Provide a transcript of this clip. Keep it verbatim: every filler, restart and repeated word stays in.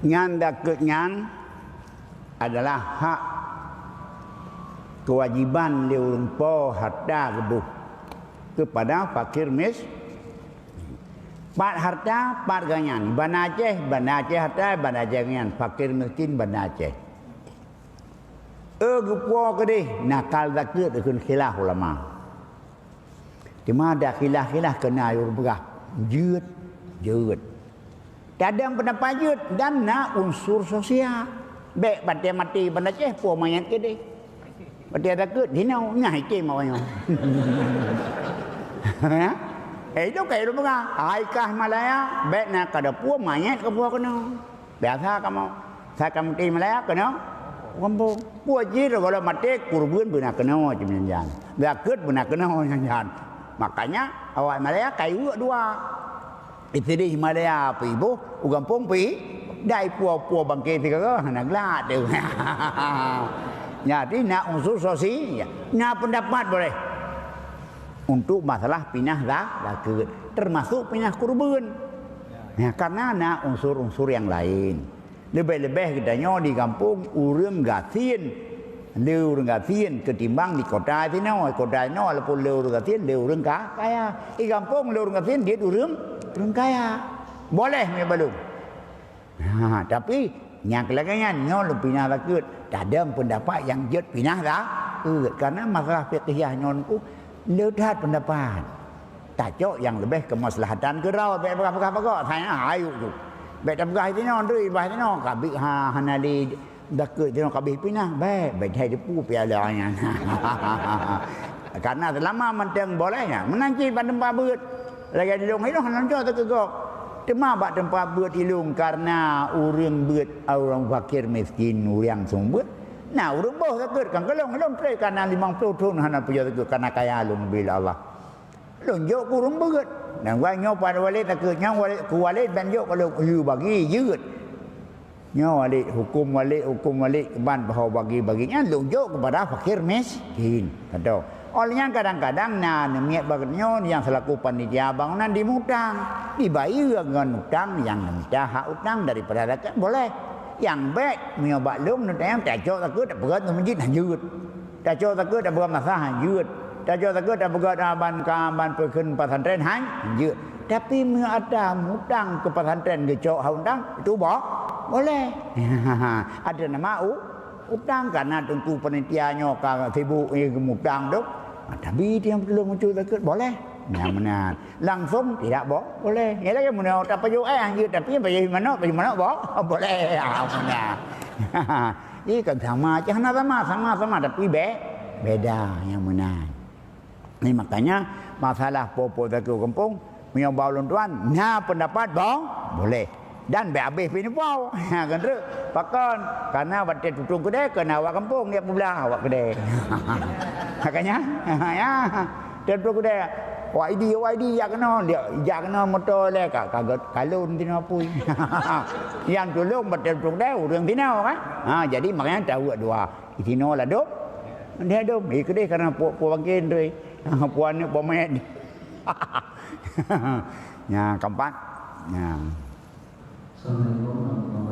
Nyan zakeuet nyan adalah hak keuwajiban lé ureuëng po harta geuboh keupada fakir mis-, pat harta, pat geuhnyan. Banda Aceh, Banda Aceh harta, Banda Aceh geuhnyan. Fakir miskin, Banda Aceh. Eu geupo keudeh nakal zakeuet dikheun khilaf ulama. Teuma ada khilaf-khilaf keu na ureuëng peugah jeuet, jeuet. Tadong peundapat jeuet dan na unsur sosial. Bék batée maté Banda Aceh po manyét keudeh. Batée zakeuet dinoe nyah item awaknyoe. Ya? Eh, itu kayak ureuëng peugah, ai kah Malaya, bék na kada po manyét keu po keunoe. Biasa kamoe, sa kamoe di Malaya keunoe gampông. Peue jih, gohlom maté, kurban beuna keunoe cit nyan. Zakeuet beuna keunoe nyan. Makanya awak Malaya kayue dua. Isideh Malaya pih boh, u gampông pih, dai pua-pua bangke sigara hana glak tu. Jadi na unsur sosi, na pendapat boleh. Untuk masalah pinah za-, zakeuet, termasuk pinah kurban. Ya, karena na unsur-unsur yang lain. Leubeh-leubeh geutanyoe di gampông ureuëng gasien. Le ureuëng gasien ketimbang di kota sinoe. Kota sinoe walaupun le ureuëng gasien, le ureuëng ka-, kaya. Di gampông le ureuëng gasien, jeuet ureuëng, ureuëng kaya. Boleh meubalum. Ha, tapi nyang keulagan nyan nyoe lôn pinah zakeuet, tadong pendapat nyang jeuet pinah zakeuet. Karena masalah fiqhiyah nyoe ku le that pendapat. Tacok nyang leubeh keumaslahatan keudroe, bék peugah-peugah bagoe. Saya ayuk tu. Bék tapeugah sinoe, ndui bah sinoe, kabik ha, hana lé zakeuet sinoe kabih pinah. Bék, bék hai depu piala nyan. Karena selama mantong boleh nyan, meunan cit bak teumpat beuet. Lagée di lôn ilong hana cok teukeugok. Teuma bak teumpat beuet ilong karena ureuëng beuet, ureuëng fakir miskin, ureuëng seumeubeuet. Na ureuëng boh zakeuet kan keulong ilong tré karena limong ploh thon hana peujok zakeuet karena kaya lôn bila Allah. Lôn jok keu ureuëng beuet. Dan gua nyoe pada walét takeuet nyoe walét, keu walét ban jok kalau yu bagi jeuet. Nyoe walét, huköm walét, huköm walét ban bahwa bagi-bagi nyan lôn jok keupada fakir miskin. Betul. Oleh nyan kadang-kadang na neumiet bak nyoe nyang selaku panitia bangunan dimutang, dibayeue ngon utang nyang neumita hak utang daripada rakyat boleh. Nyang bék meunyoe bak lôn neutanyong tacok takeuet peugah ngon meujid hanjeuet. Tacok takeuet tapeugah masalah hanjeuet. Tacok takeuet tapeugah ban ka ban peukheun pesantren hanjeuet. Tapi meunyoe ata mutang keu pesantren geucok hak utang, itu boh, boleh. Ada nama u-, utang karena teungku panitia nyoe ka sibuk, eh, mutang tu. Ah, tapi dia perlu muncul takeuet, boleh. Nyang meunan. Langsung tidak bo-, boleh. Ya lagi meunyoe tapajoh, eh, hanjeuet tapi pajoh manok, pajoh manok boh, boleh. Ah, meunan. Ih, kan sama aja, hana sama, sama-sama, tapi be-, beda nyang meunan. Ni makanya masalah po-po takeuet gampông, meunyoe bak ulôn tuan, na pendapat bang, boleh. Dan bék habéh pih neupo. Ha, kan trok. Pakon? Karena watée tutong keudée, keu na awak gampông, dia peublah awak keudée. Makanya, ya. Tutong keudée, wak idi, wak idi, jak keunoe, dia jak keunoe moto lé, ka, ka, kalon tinoe apui. Nyang tulông watée tutong keudée, ureuëng tinoe, kan? Ha, jadi makanya tahu dua. Di sinoe ladôm, di ladôm. Eh, keudeh karena pu-, pu bangke ndoi. Pu aneuk peumet. Nya, keempat. Nya. Assalamualaikum warahmatullahi